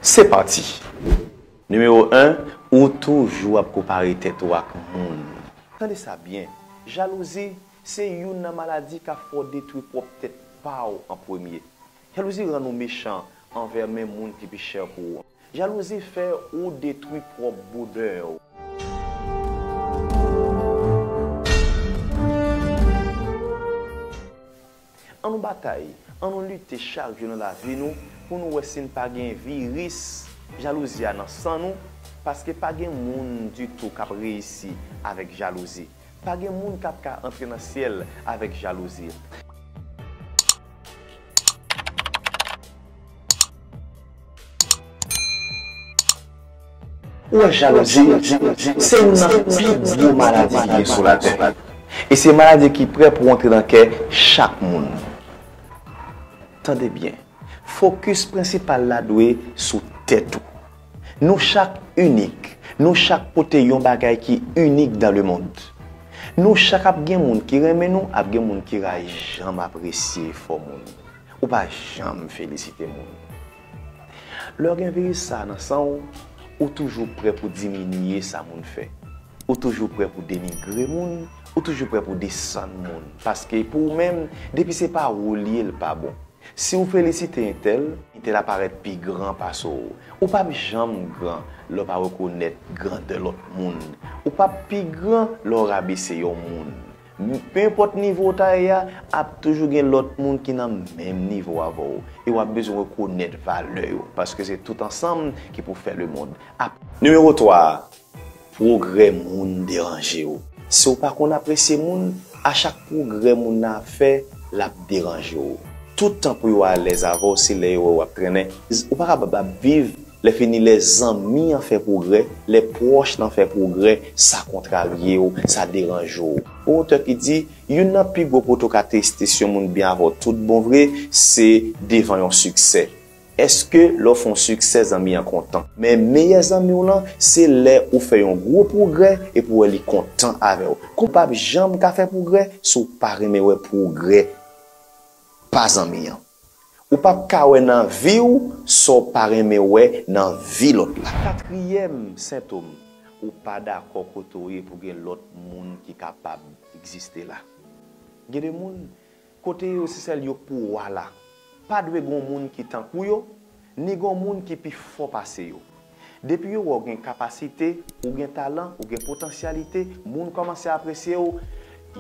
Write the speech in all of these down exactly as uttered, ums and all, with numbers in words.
Se pati! Nimewo en, ou toujou ap konpare tèt ou ak moun. Tande sa byen, jalouzi se youn nan maladi k ap fè w detwi pwòp tèt pa w an premye. Jalouzi rann ou mechan anvè menm moun ki pi chè pou ou. Jalouzi fè ou detwi pwòp bonè w. Ann nou batay, ann nou lite chak jou nan lavi nou pou nou wè si n pa gen viris jalouzi a nan san nou, paske pa gen moun ditou k ap reyisi avèk jalouzi. Pa gen moun k ap ka antre nan syèl avèk jalouzi. Ou wè, jalouzi se youn nan pi gwo maladi ki gen sou latè. E se maladi ki prè pou antre nan kè chak moun. Tande byen, fokis prensipal la dwe sou tèt ou. Nou chak inik. Nou chak pote yon bagay ki inik dans le monde. Nou chak ap gen moun ki renmen nou, ap gen moun ki rayi. Janm apresye efò moun. Ou pa janm felisite moun. Lè w gen viris sa a nan san w, ou toujou prè pou diminye sa moun fè. Ou toujou prè pou denigre moun, ou toujou prè pou desann moun. Paske pou ou menm, depi se pa ou l ye, l pa bon. Si w felisite entèl, entèl ap parèt pi gran pase w. Ou p ap janm gran lè w pa rekonèt grandè lòt moun. Ou p ap pi gran lè w rabese yon moun. Penpòt nivo w ta ye a, ap toujou gen lòt moun ki nan menm nivo avè w. E w ap bezwen rekonèt valè yo, paske se tout ansanm ki pou fè lemonn. Ap- Nimewo twa, pwogrè moun deranje w. Si w pa konn apresye moun, a chak pwogrè moun nan ap fè, l ap deranje w. Tout tan pou yo alèz avè w, se lè yo wè w ap trennen. Ou pa kapab ap viv, lè fini lè zanmi an fè pwogrè, lè pwòch lan fè pwogrè, sa kontrarye w, sa deranje w. Gon otè ki di, youn nan pi gwo kote w ka teste si yon moun byen avè w tout bon vre, se devan yon siksè. Èske lè w fè yon siksè, zanmi an kontan? Men meyè zanmi w lan, se lè ou fè yon gwo pwogrè epi w wè li kontan avè w. Ou p ap janm ka fè pwogrè si w pa renmen wè pwogrè pa zanmi an. Ou p ap ka wè nan vi w sa w pa renmen wè nan vi lòt la. Katriyèm sentòm, ou pa dakò kote w ye pou gen lòt moun ki kapab egziste la. Gen de moun, kote yo se sèl yo k pou wa la. Pa dwe gon moun ki tankou yo, ni gon moun ki pi fò pase yo. Depi yo wè w gen kapasite, ou gen talan, ou gen potansyalite, moun kòmanse apresye w,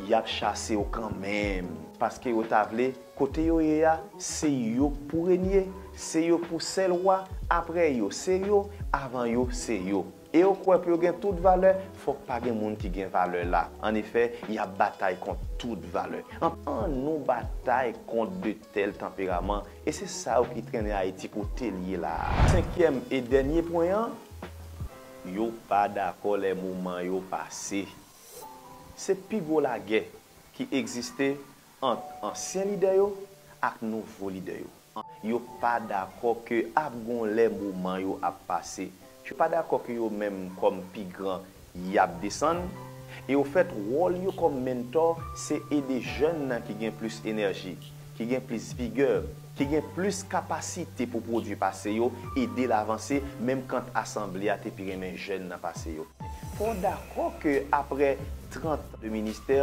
y ap chase w kanmenm. Paske yo ta vle, kote yo ye a, se yo k pou renye, se yo k pou sèl wa, apre yo, se yo, avan yo, se yo. E yo kwè pou yo gen tout valè, fòk pa gen moun ki gen valè la. Annefè, y ap batay kont tout valè. An, ann nou batay kont de tèl tanperaman, e se sa yo ki trennen Ayiti kote l ye la a. Senkyèm e dènye pwen an, yo pa dakò lè moman yo pase. Se pi gwo lagè ki egziste ant ansyen lidè yo ak nouvo lidè yo. Yo pa dakò ke ap gon lè moman yo ap pase. Yo pa dakò ke yo menm kòm pi gran y ap desann. E ofèt, wòl yo kòm mentò se ede jèn nan ki gen plis enèji, ki gen plis vigè, ki gen plis kapasite pou pwodui pase yo, ede l avanse, menm kan asanble a te pi renmen jèn nan pase yo. Fò w dakò ke aprè trant an de ministè,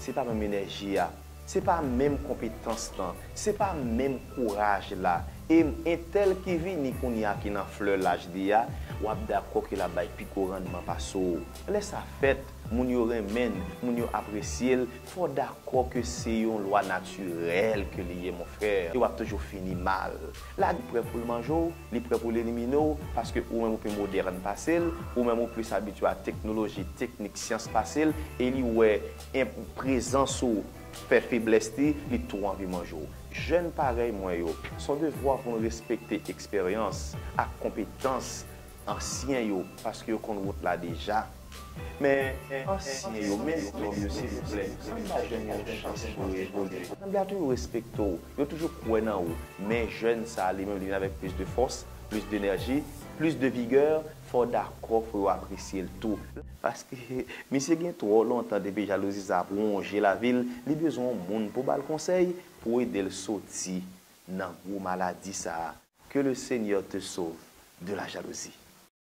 se pa menm enèji a, se pa menm konpetans lan, se pa menm kouraj la. E entèl ki vini kounye a ki nan flè laj li a, w ap dakò ke l ap bay pi gwo rannman pase w. Lè sa fèt, moun yo renmen l, moun yo apresye l, fò w dakò ke se yon lwa natirèl ke li ye, mon frè. E w ap toujou fini mal. Lagè prè pou l manje w, li prè pou l elimine w, paske ou menm ou pi modèn pase l, ou menm ou plis abitye a teknoloji, teknik, syans pase l, e li wè en-, prezans ou fè feblès li, li tou anvi manje w. Jèn parèy mwen yo, se yon devwa pou n respekte eksperyans ak konpetans ansyen yo, paske yo konn wout la deja. Men ansyen yo, mentò yo, silvouplè, ann ba jèn yo yon chans pou yo evolye. Asanble a toujou respekte w, yo toujou kwè nan ou, men jèn sa a, li menm, li vin avèk plis de fòs, plis denèji, plis de vigè, fò w dakò pou yo apresye l tou. Paske misye gen twò lontan depi jalouzi sa ap wonje lavi l, li bezwen yon moun pou ba l konsèy, pou ede l soti nan gwo maladi sa a. Que le Seigneur te sauve. de la jalouzi.